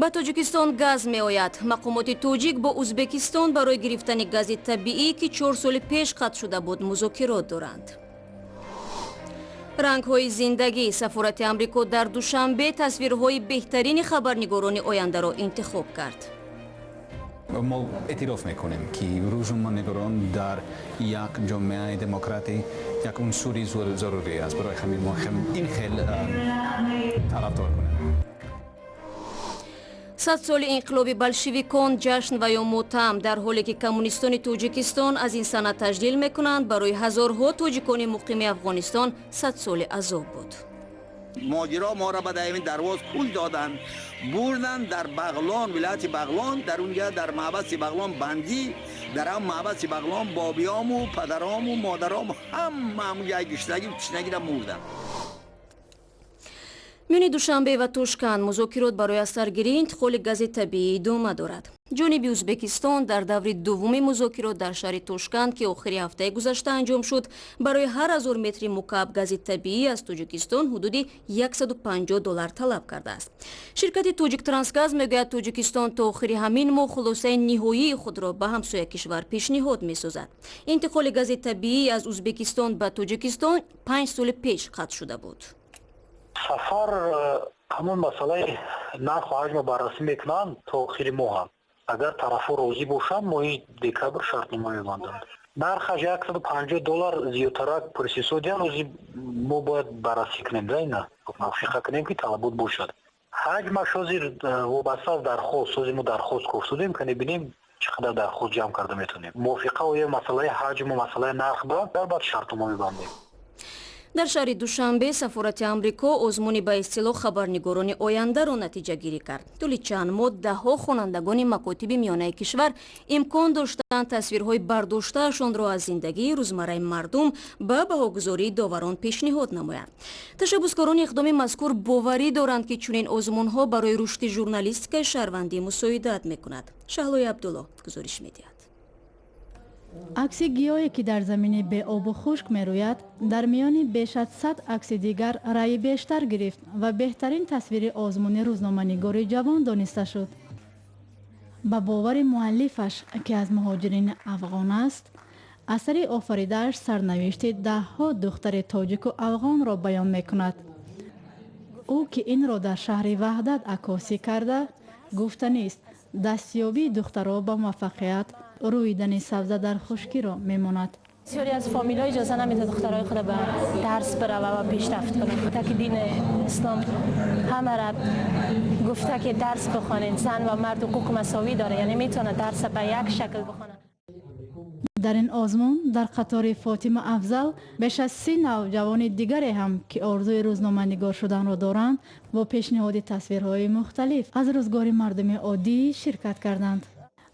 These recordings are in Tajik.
Ба Тоҷикистон газ меояд. Мақомоти тоҷик бо Узбекистон барои гирифтани гази табиӣ, ки 4 соли пеш қатъ шуда буд, музокирот доранд. Рангҳои зиндагӣ: сафорати Амрико дар Душанбе тасвирҳои беҳтарини хабарнигорони ояндаро интихоб кард. Мо эътироф мекунем, ки рӯзноманигорон дар як ҷомеаи демократӣ як унсури зарурӣ аст. Барои ҳамин мо ин хел тарафдор кунем. 100 соли инқилоби болшевикон: ҷашн ва ё мотам. Дар ҳоле ки коммунистони Тоҷикистон аз ин сана таҷлил мекунанд, барои ҳазорҳо тоҷикони муқими Афғонистон 100 соли азоб буд. Муҳоҷиро моро ба даҳамин дарвоз пул доданд, бурданд дар Бағлон, вилояти Бағлон. Дар унҷа, дар маҳбаси Бағлон бандӣ, дар ҳам маҳбаси Бағлон бобиёму падарому модарому ҳама ҳамунҷа гуштагӣ, тишнагида мурданд. Миёни Душанбе ва Тошканд музокирот барои аз саргирии интиқоли гази табиӣ идома дорад. Ҷониби Узбекистон дар даври дуввуми музокирот дар шаҳри Тошканд, ки охири ҳафтаи гузашта анҷом шуд, барои ҳар ҳазор метри мукааб гази табиӣ аз Тоҷикистон ҳудуди 150 доллар талаб кардааст. Ширкати Тоҷиктрансгаз мегӯяд, Тоҷикистон то охири ҳамин моҳ хулосаи ниҳоии худро ба ҳамсоя кишвар пешниҳод месозад. Интиқоли гази табиӣ аз Узбекистон ба Тоҷикистон 5 соли пеш қатъ шуда буд. Сафар ҳамон масъалаи нарху ҳаҷмро баррасӣ мекунанд то охири моҳам. Агар тарафҳо розӣ бошанд, моҳи декабр шартнома мебанданд. Нархаш 150 доллар зиёдтарак пурсисодиан. Ози мо бояд баррасӣ кунем да, ина мувофиқа кунем, ки талабот бошад. Ҳаҷмаш ҳозир вобаста аз дархост. Ҳозир мо дархост гуфтудем, кане бинем, чӣ қадар дархост ҷамъ карда метавонем. Мувофиқа оя масъалаи ҳаҷму масъалаи нарх ба дар баъд шартнома мебандем. Дар шаҳри Душанбе сафорати Амрико озмуни ба истилоҳ хабарнигорони ояндаро натиҷагирӣ кард. Тӯли чанд моҳ даҳҳо хонандагони макотиби миёнаи кишвар имкон доштанд тасвирҳои бардоштаашонро аз зиндагии рӯзмарраи мардум ба баҳогузории доварон пешниҳод намоянд. Ташаббускорони иқдоми мазкур боварӣ доранд, ки чунин озмунҳо барои рушди журналистикаи шаҳрвандӣ мусоидат мекунад. Шаҳлои Абдулло гузориш медиҳад. Акси гиёҳе, ки дар замини беобу хушк мерӯяд, дар миёни беш аз 100 акси дигар раъи бештар гирифт ва беҳтарин тасвири озмуни рӯзноманигори ҷавон дониста шуд. Ба бовари муаллифаш, ки аз муҳоҷирини афғон аст, асари офаридааш сарнавишти даҳҳо духтари тоҷику афғонро баён мекунад. Ӯ, ки инро дар шаҳри Ваҳдат аккосӣ карда, гуфтанист, дастёбии духтаро ба муваффақият рӯидани сабза дар хушкиро мемонад. Бисёре аз фамилҳо иҷоза намедиҳад духтарои худро ба дарс барава ва пешрафт кунанд, та ки дини ислом ҳамара гуфта, ки дарс бихонед, зан ва мард ҳуқуқ مساوی дاره, яъне метавонад дарс ба як шакл бихонад. Дар ин озмун дар қатори Фотима Афзал беш аз 30 навҷавони дигаре ҳам, ки орзуи рӯзноманигор шуданро доранд, бо пешниҳоди тасвирҳои мухталиф аз рӯзгори мардуми оддӣ ширкат карданд.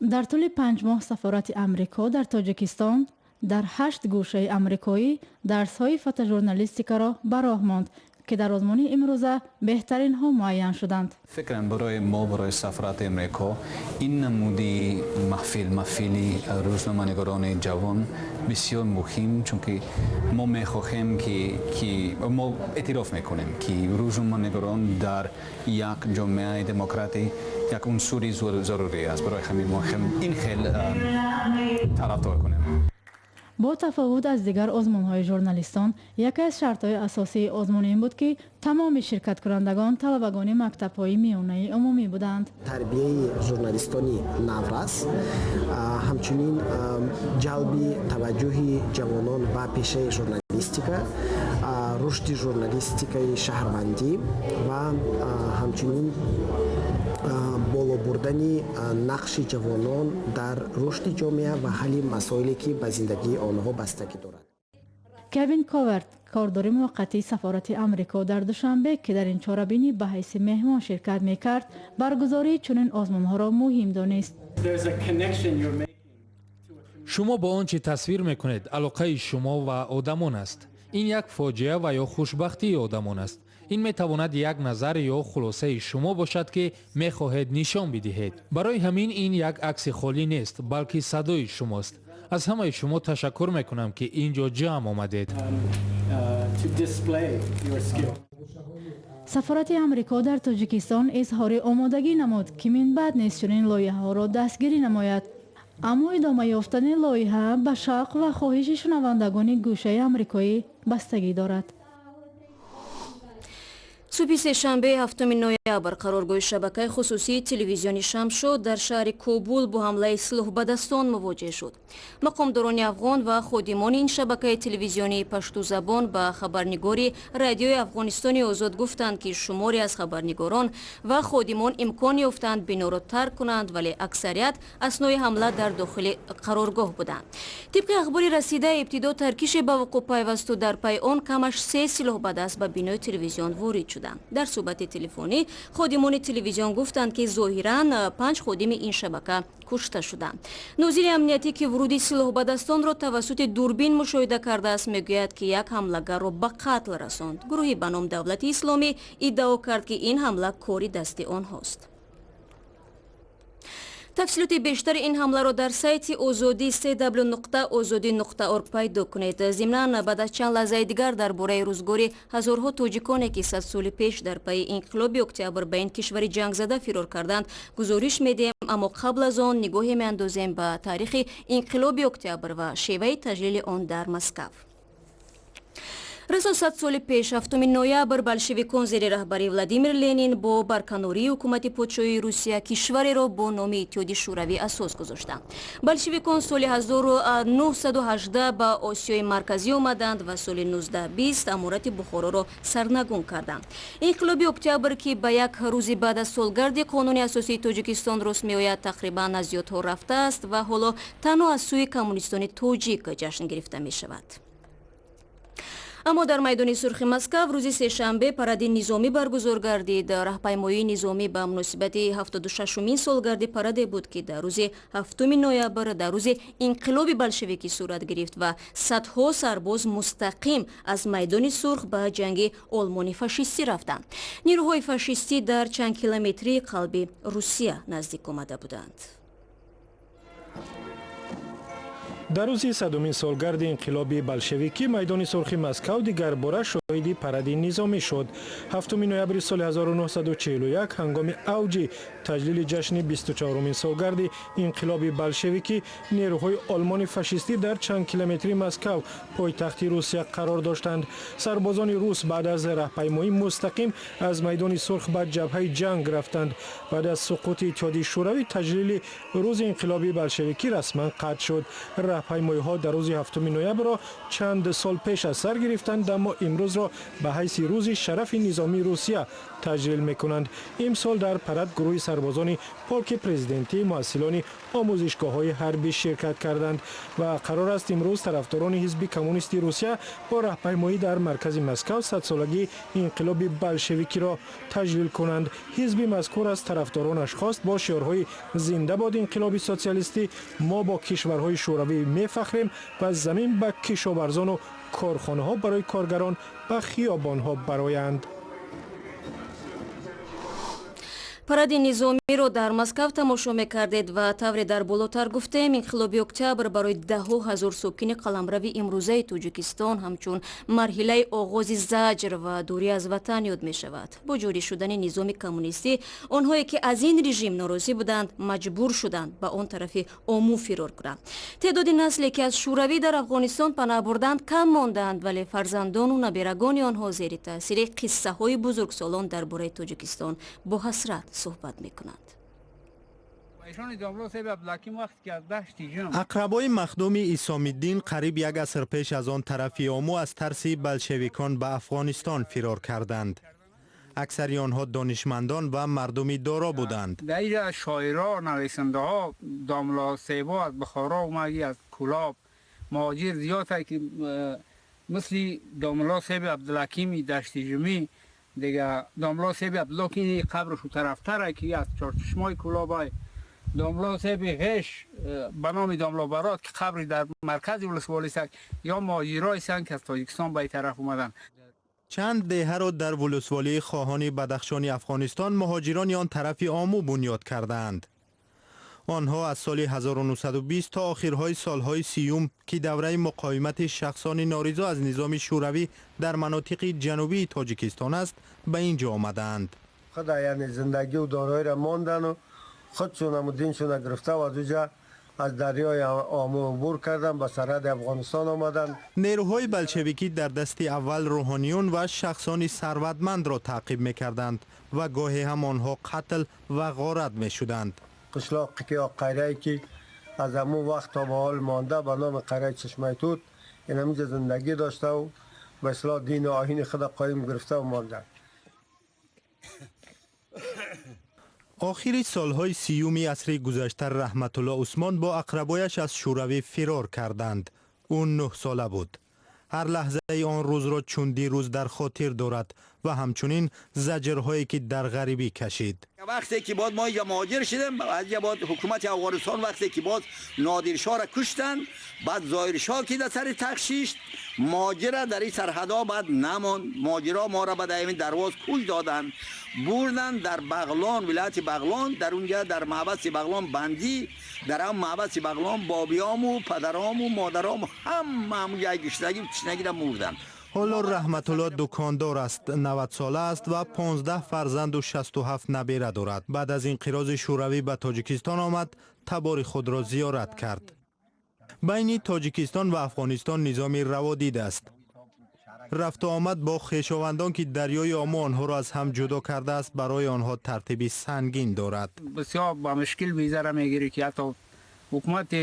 Дар тӯли 5 моҳ сафорати Амрико дар Тоҷикистон дар ҳашт гӯшаи амрикоӣ дарсҳои фотожурналистикаро ба роҳ монд, ки дар озмуни имрӯза беҳтаринҳо муайян шуданд. Фикрам, барои мо, барои сафорати Амрико, ин намуди маҳфил, маҳфили рӯзноманигорони ҷавон, бисёр муҳим, чунки мо мехоҳем ки мо эътироф мекунем, ки рӯзноманигорон дар як ҷомеаи демократӣ як унсури зарурӣ аст. Барои ҳамин мо ин хел тарафдор кунем. Бо тафовут аз дигар озмунҳои журналистон, яке аз шартҳои асосии озмун ин буд, ки тамоми ширкаткунандагон талабагони мактабҳои миёнаи умумӣ буданд. Тарбияи журналистони наврас, ҳамчунин ҷалби таваҷҷӯҳи ҷавонон ба пешаи журналистика, рушди журналистикаи шаҳрвандӣ ва ҳамчунин боло бурдани нақши ҷавонон дар рушди ҷомеа ва ҳалли масоиле, ки ба зиндагии онҳо бастагӣ дорад. Кевин Коверт, кордори муваққатии сафорати Амрико дар Душанбе, ки дар ин чорабинӣ ба ҳайси меҳмон ширкат мекард, баргузории чунин озмунҳоро муҳим донист. Шумо бо он чӣ тасвир мекунед, алоқаи шумо ва одамон аст. Ин як фоҷиа ва ё хушбахтии одамон аст. Ин метавонад як назар ё хулосаи шумо бошад, ки мехоҳед нишон бидиҳед. Барои ҳамин ин як акси холӣ нест, балки садои шумост. Аз ҳамаи шумо ташаккур мекунам, ки ин ҷо ҷамъ омадед. Сафорати Амрико дар Тоҷикистон изҳори омодагӣ намуд, ки минбаъд низ чунин лоиҳаҳоро дастгирӣ намояд. Аммо идома ёфтани лоиҳа ба шавқ ва хоҳиши шунавандагони гӯшаи амрикоӣ бастагӣ дорад. Субҳи сешанбе, 7 ноябр, қароргоҳи шабакаи хусусии телевизиони Шамшод дар шаҳри Кобул бо ҳамлаи силоҳбадастон мувоҷеҳ шуд. Мақомдорони афғон ва ходимони ин шабакаи телевизионии паштузабон ба хабарнигори Радиои Афғонистони Озод гуфтанд, ки шуморе аз хабарнигорон ва ходимон имкон ёфтанд биноро тарк кунанд, вале аксарият аснои ҳамла дар дохили қароргоҳ буданд. Тибқи ахбори расида, ибтидо таркише ба вуқӯъ пайвасту дар пайи он камаш се силоҳбадаст ба бинои телевизион ворид шуданд. Дар суҳбати телефонӣ ходимони телевизион гуфтанд, ки зоҳиран панҷ ходими ин шабака кушта шуданд. Нозири амниятӣ, ки вуруди силоҳбадастонро тавассути дурбин мушоҳида кардааст, мегӯяд, ки як ҳамлагарро ба қатл расонд. Гурӯҳи ба ном Давлати Исломӣ иддао кард, ки ин ҳамла кори дасти онҳост. Тафсилоти бештари ин ҳамларо дар сайти Озодӣ cw.ozodi.org пайдо кунед. Зимнан, баъд аз чанд лаҳзаи дигар дар бораи рӯзгори ҳазорҳо тоҷиконе, ки 100 соли пеш дар пайи инқилоби октябр ба ин кишвари ҷангзада фирор карданд, гузориш медиҳем. Аммо қабл аз он нигоҳе меандозем ба таърихи инқилоби октябр ва шеваи таҷлили он дар Москав. Расо 100 соли пеш, 7 ноябр, болшевикон зери раҳбарии Владимир Ленин бо барканории ҳукумати подшоҳии Русия кишвареро бо номи Иттиҳоди Шӯравӣ асос гузоштанд. Болшевикон соли 1918 ба Осиёи Марказӣ омаданд ва соли 1920 аморати Бухороро сарнагун карданд. Инқилоби октябр, ки ба як рӯзи баъд аз солгарди Қонуни асосии Тоҷикистон рост меояд, тақрибан аз ёдҳо рафтааст ва ҳоло танҳо аз сӯи коммунистони тоҷик ҷашн гирифта мешавад. Аммо дар майдони Сурхи Москав рӯзи сешанбе паради низомӣ баргузор гардид. Раҳпаймоии низомӣ ба муносибати 76-умин солгарди параде буд, ки дар рӯзи 7 ноябр, дар рӯзи инқилоби болшевикӣ сурат гирифт ва садҳо сарбоз мустақим аз майдони Сурх ба ҷанги Олмони фашистӣ рафтанд. Нирӯҳои фашистӣ дар чанд километрии қалби Русия наздик омада буданд. Дар рӯзи садумин солгарди инқилоби болшевикӣ майдони Сурхи Москав дигарбора шоҳиди паради низомӣ шуд. 7 ноябри соли 1941, ҳангоми авҷи таҷлили ҷашни 24-умин солгарди инқилоби болшевикӣ, нерӯҳои олмони фашистӣ дар чанд километри Москав, пойтахти Русия, қарор доштанд. Сарбозони рус баъд аз раҳпаймоӣ мустақим аз майдони Сурх ба ҷабҳаи ҷанг рафтанд. Баъд аз суқути Иттиҳоди Шӯравӣ таҷлили рӯзи инқилоби болшевикӣ расман қатъ шуд. Раҳпаймоиҳо дар рӯзи 7 ноябрро чанд сол пеш аз сар гирифтанд, аммо имрӯзро ба ҳайси рӯзи шарафи низомии Русия таҷлил мекунанд. Имсол дар парад гурӯҳи сарбозони полки президентӣ, муҳассилони омӯзишгоҳҳои ҳарбӣ ширкат карданд ва қарор аст имрӯз тарафдорони ҳизби коммунисти Русия бо раҳпаймоӣ дар маркази Москав садсолагии инқилоби болшевикиро таҷлил кунанд. Ҳизби мазкур аз тарафдоронаш хост бо шиорҳои «Зинда бод инқилоби социалистӣ», «Мо бо кишварҳои шӯравӣ мефахрем» ва «Замин ба кишоварзону корхонаҳо барои коргарон» ба хиёбонҳо бароянд. Паради низомиро дар Москав тамошо мекардед ва тавре дар болотар гуфтем, инқилоби октябр барои даҳҳо ҳазор сокини қаламрави имрӯзаи Тоҷикистон ҳамчун марҳилаи оғози заҷр ва дурӣ аз ватан ёд мешавад. Бо ҷорӣ шудани низоми коммунистӣ, онҳое ки аз ин режим норозӣ буданд, маҷбур шуданд ба он тарафи Ому фирор кунанд. Теъдоди насле, ки аз Шӯравӣ дар Афғонистон паноҳ бурданд, кам монданд, вале фарзандону набирагони онҳо зери таъсири қиссаҳои бузургсолон дар бораи Тоҷикистон бо ҳасрат суҳбат мекунанд. Ақрабои махдуми Исомиддин қариб як аср пеш аз он тарафи Ому аз тарси болшевикон ба Афғонистон фирор карданд. Аксари онҳо донишмандон ва мардуми доро буданд. Дар инҷа шоиро, нависандаҳо, домла себо аз Бухоро омаги, аз Кулоб муҳоҷир зиёд ки мисли домла себи Абдулҳакими Даштижумӣ, дига домла себи Абдулло, ки қабрш тарафтара, ки аз Чорчашмои Кулобай, домла себи Ғеш ба номи домла Барот, ки қабри дар маркази вулусволӣ аст, ё муҳоҷироесанд, ки аз Тоҷикистон ба ин тараф омаданд. Чанд деҳаро дар вулусволии Хоҳони Бадахшони Афғонистон муҳоҷирони он тарафи Ому бунёд кардаанд. Онҳо аз соли 1920 то охирҳои солҳои сиюм, ки давраи муқовимати шахсони норизо аз низоми шӯравӣ дар манотиқи ҷанубии Тоҷикистон аст, ба ин ҷо омадаанд. Худа, яъне зиндагию дороиро мондану худшонаму диншона гирифта аз уҷа аз дарёи Омӯ убур кардан, ба сарҳади Афғонистон омаданд. Нерӯҳои болшевикӣ дар дасти аввал рӯҳониён ва шахсони сарватмандро таъқиб мекарданд ва гоҳе ҳам онҳо қатл ва ғорат мешуданд. Қишлоқе ки ё қарияе ки аз ҳамун вақт то ба ҳол монда ба номи қарияи Чашмаи Тут, ин ҳаминҷа зиндагӣ доштаву ба истилоҳ дину оини худа қоим гирифтаву монданд. Охири солҳои сиюми асри гузашта Раҳматулло Усмон бо ақрабояш аз Шӯравӣ фирор карданд. Ӯ 9-сола буд. Ҳар лаҳзаи он рӯзро чун дирӯз дар хотир дорад ва ҳамчунин заҷрҳое ки дар ғарибӣ кашид. Вақте ки боз мо инҷа муҳоҷир шудем, аз инҷа боз ҳукумати Афғонистон, вақте ки боз Нодиршоҳро куштанд, баъд Зоҳиршоҳ ки дар сари тахт шишт, муҳоҷира дар ин сарҳадҳо баъд намонд. Муҳоҷирҳо моро ба дар ҳамин дарвоз куш доданд, бурданд дар Бағлон, вилояти Бағлон, дар унҷа дар маҳбаси Бағлон бандӣ, дар ҳам маҳбаси Бағлон бобиёму падарому модарому ҳама ҳамунҷа гуштагӣ тишнагида мурданд. Ҳоло Раҳматулло дукондор аст, 90-сола аст ва 15 фарзанду 67 набера дорад. Баъд аз инқирози Шӯравӣ ба Тоҷикистон омад, табори худро зиёрат кард. Байни Тоҷикистон ва Афғонистон низоми раводид аст. Рафту омад бо хешовандон, ки дарёи Омӯ онҳоро аз ҳам ҷудо кардааст, барои онҳо тартиби сангин дорад. Бисёр ба мушкил визара мегирӣ, ки ҳатто ҳукумати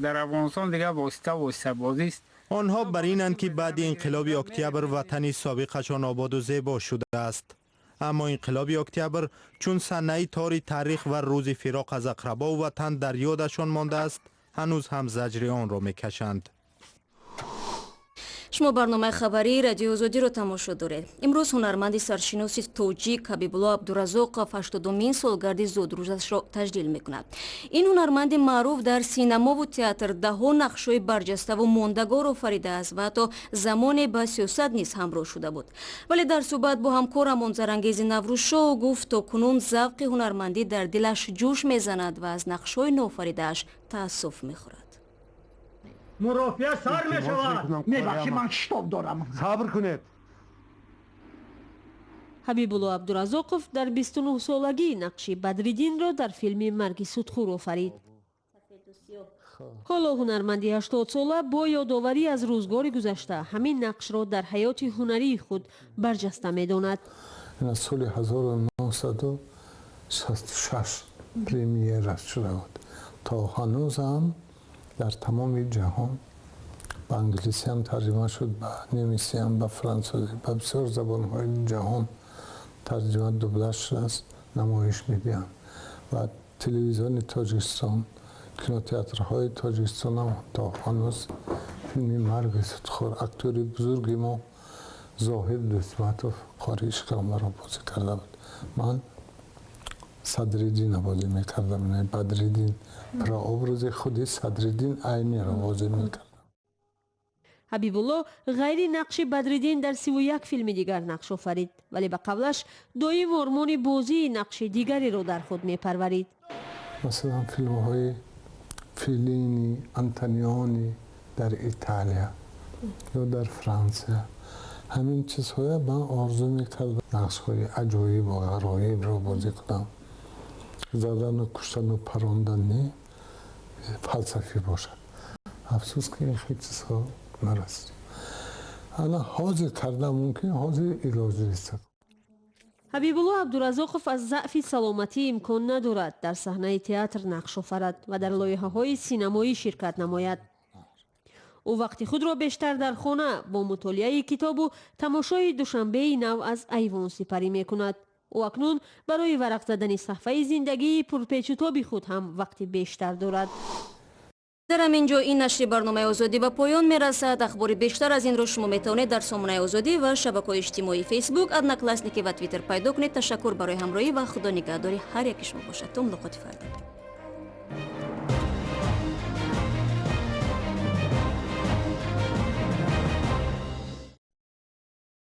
дар Афғонистон дигар восита воситабозист. Онҳо бар инанд, ки баъди инқилоби октябр ватани собиқашон ободу зебо шудааст. Аммо инқилоби октябр чун санаи тори таърих ва рӯзи фироқ аз ақрабову ватан дар ёдашон мондааст, ҳанӯз ҳам заҷри онро мекашанд. Шумо барномаи хабарии Радиои Озодиро тамошо доред. Имрӯз ҳунарманди саршиноси тоҷик Ҳабибулло Абдуразоқов 80-умин солгарди зодрӯзашро таҷлил мекунад. Ин ҳунарманди маъруф дар синамову театр даҳҳо нақшҳои барҷаставу мондагор офаридааст ва ҳатто замоне ба сиёсат низ ҳамроҳ шуда буд. Вале дар суҳбат бо ҳамкорамон Зарангези Наврӯзшоҳ гуфт, то кунун завқи ҳунармандӣ дар дилаш ҷӯш мезанад ва аз нақшҳои ноофаридааш таассуф мехӯрад. Мурофиа сар мешавад. Мебахши, ман шитоб дорам. Сабр кунед. Ҳабибулло Абдуразоқов дар 29-солагӣ нақши Бадриддинро дар филми «Марги судхӯр» офарид. Ҳоло ҳунарманди 80-сола бо ёдоварӣ аз рӯзгори гузашта ҳамин нақшро дар ҳаёти ҳунарии худ барҷаста медонад. Соли 1966 премьера шуда буд. То ҳанӯзам дар тамоми ҷаҳон ба англисиам тарҷима шуд, ба немисиам, ба франсузӣ, ба бисёр забонҳои ҷаҳон тарҷима, дублаж шудааст, намоиш медиҳанд. Ва телевизиони Тоҷикистон, кинотеатрҳои Тоҷикистонам то ҳанӯз филми «Марги судхӯр», актёри бузурги мо Зоҳир Дӯстматов Қори Ишқиромаро бозӣ карда буд. Ман Садриддинро бозӣ мекардам, Бадриддин, прообрази худи Садриддин Айниро бозӣ мекардам. Ҳабибулло ғайри нақши Бадриддин дар 31 филми дигар нақш офарид, вале ба қавлаш доим ормони бозии нақши дигареро дар худ мепарварид. Масалан, филмҳои Феллини, Антониони дар Италия ё дар Франсия, ҳамин чизҳоя ман орзу мекардам, нақшҳои аҷоибу ғароибро бозӣ кунам. Задану куштану парондан не, фалсафӣ бошад. Афсӯс, ки ин хел чизҳо нарасид. Ана ҳозир кардан мумкин, ҳозир илоҷ нест. Ҳабибулло Абдуразоқов аз заъфи саломатӣ имкон надорад дар саҳнаи театр нақш офарад ва дар лоиҳаҳои синамоӣ ширкат намояд. Ӯ вақти худро бештар дар хона бо мутолиаи китобу тамошои Душанбеи нав аз айвон сипарӣ мекунад. Ӯ акнун барои варақ задани саҳфаи зиндагии пурпечутоби худ ҳам вақти бештар дорад. Дар ҳамин ҷо ин нашри барномаи Озодӣ ба поён мерасад. Ахбори бештар аз инро шумо метавонед дар сомонаи Озодӣ ва шабакаҳои иҷтимоии Фейсбук, Одноклассники ва Твиттер пайдо кунед. Ташаккур барои ҳамроҳӣ ва Худо нигаҳдори ҳар яки шумо бошад. То мулоқоти фардо.